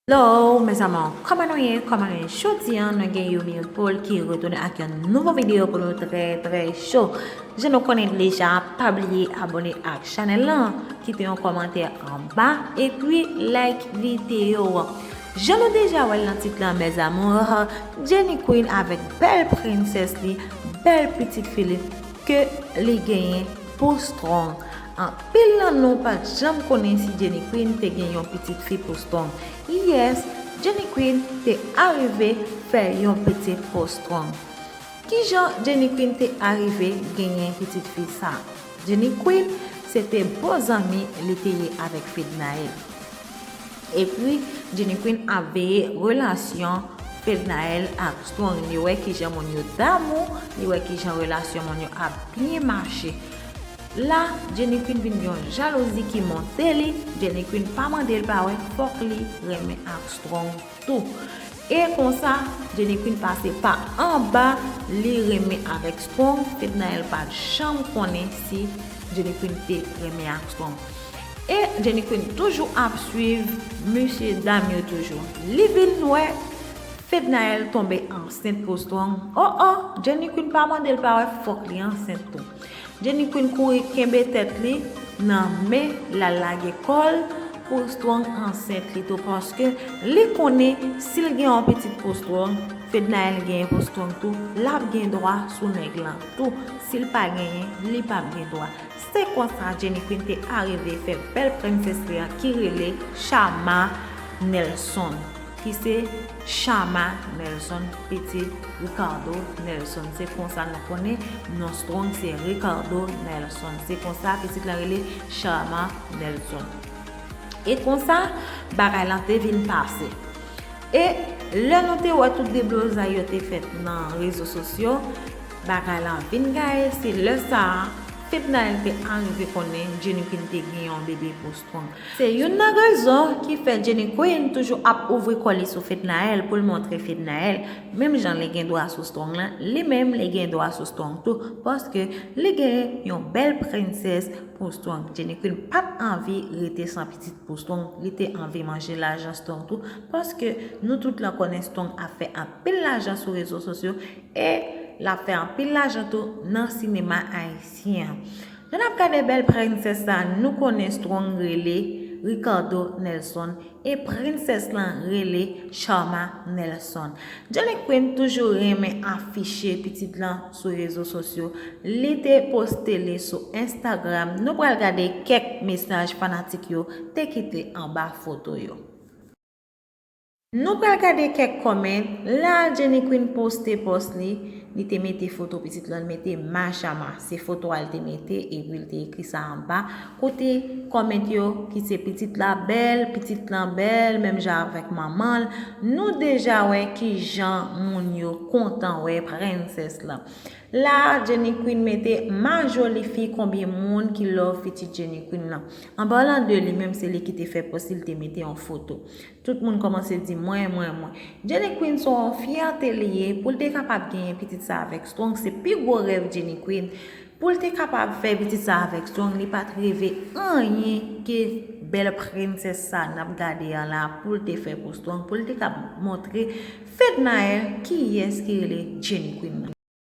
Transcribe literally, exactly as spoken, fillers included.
Hello, mes amours, kòman nou ye? Kòman nou ye? Jodi a, nou gen Yumi Paul ki retounen ak yon nouvo videyo pou nou trè, trè cho. Jan nou konnen deja, pa bliye abòne ak chanèl lan, kite yon kòmantè anba, epi like videyo an. Jan nou deja wè l nan tit lan, mes amours, Jenny Queen avèk bèl prensès li, bèl pitit fi li, ke li genyen pou Strong. Anpil nan nou pa t janm konnen si Jenny Queen te gen yon pitit fi pou Strong. Yes, Jenny Queen te arive fè yon pitit pou Strong. Kijan Jenny Queen te arive genyen pitit fi sa? Jenny Queen se te bon zanmi li te ye avèk Fednaelle. Epi, Jenny Queen ap veye relasyon Fednaelle ak Strong. Li wè kijan moun yo damou, li wè kijan relasyon moun yo ap byen mache. La, Jenny Queen vin gen yon jalouzi ki monte li. Jenny Queen pa mande l pa wè, fòk li renmen ak Strong tou. E konsa, Jenny Queen pase pa anba, li renmen avèk Strong. Fednaelle pa t janm konnen si Jenny Queen te renmen ak Strong. E Jenny Queen toujou ap swiv mesye dam yo toujou. Li vin wè Fednaelle tonbe ansent pou Strong. Oh oh, Jenny Queen pa mande l pa wè, fòk li ansent tou. Jenny Queen kouri kenbe tèt li nan men l, al lage kò l pou Strong ansent li tou, paske li konnen si l gen yon pitit pou Strong, Fednaelle genyen pou Strong tou, l ap gen dwa sou nèg lan tou. Si l pa genyen, li p ap gen dwa. Se konsa Jenny Queen te arive fè bèl prensès li an ki rele Sharma Nelson, ki se Sharma Nelson, pitit Ricardo Nelson. Se konsa nou konnen non Strong se Ricardo Nelson. Se konsa pitit lan rele Sharma Nelson. E konsa, bagay lan te vin pase. E lè nou te wè tout deblozay yo te fèt nan rezo sosyo, bagay lan vin gaye, se lè sa a, Fednaelle te arive konnen Jenny Queen te gen yon bebe pou Strong. Se youn nan rezon ki fè Jenny Queen toujou ap ouvri kò li sou Fednaelle pou l montre Fednaelle, menm jan li gen dwa sou Strong lan, li menm li gen dwa sou Strong tou, paske li gen yon bèl prensès pou Strong. Jenny Queen pa t anvi rete san pitit pou Strong, li te anvi manje lajan Strong tou, paske nou tout lan konnen Strong ap fè anpil lajan sou rezo sosyo e l ap fè anpil lajan tou nan sinema ayisyen an. Lè n ap gade bèl prensès sa, nou konnen Strong rele Ricardo Nelson e prensès lan rele Sharma Nelson. Jenny Queen toujou renmen afiche pitit lan sou rezo sosyo. Li te poste li sou Instagram. Nou pral gade kèk mesaj fanatik yo te kite anba foto yo. Nou pral gade kèk kòmant. La, Jenny Queen poste pòs li. Li te mete foto pitit lan, li mete ma Sharma. Se foto a l te mete, epi l te ekri sa anba. Kote kòmant yo ki se pitit la bèl, pitit lan bèl, menm jan avèk manman l. Nou deja wè kijan moun yo kontan wè prensès lan. La, Jenny Queen mete ma joli fi, konbyen moun ki love pitit Jenny Queen lan. An palan de li menm, se li ki te fè pòs li, li te mete yon foto. Tout moun kòmanse di mwen, mwen, mwen. Jenny Queen se yon fyète li ye, pou l te kapab genyen pitit sa avèk Strong, se pi gwo rèv Jenny Queen. Pou l te kapab fè pitit sa avèk Strong, li pa t reve anyen ke bèl prensès sa n ap gade an la, pou l te fè pou Strong, pou l te kab montre Fednaelle kiyès ki rele Jenny Queen nan.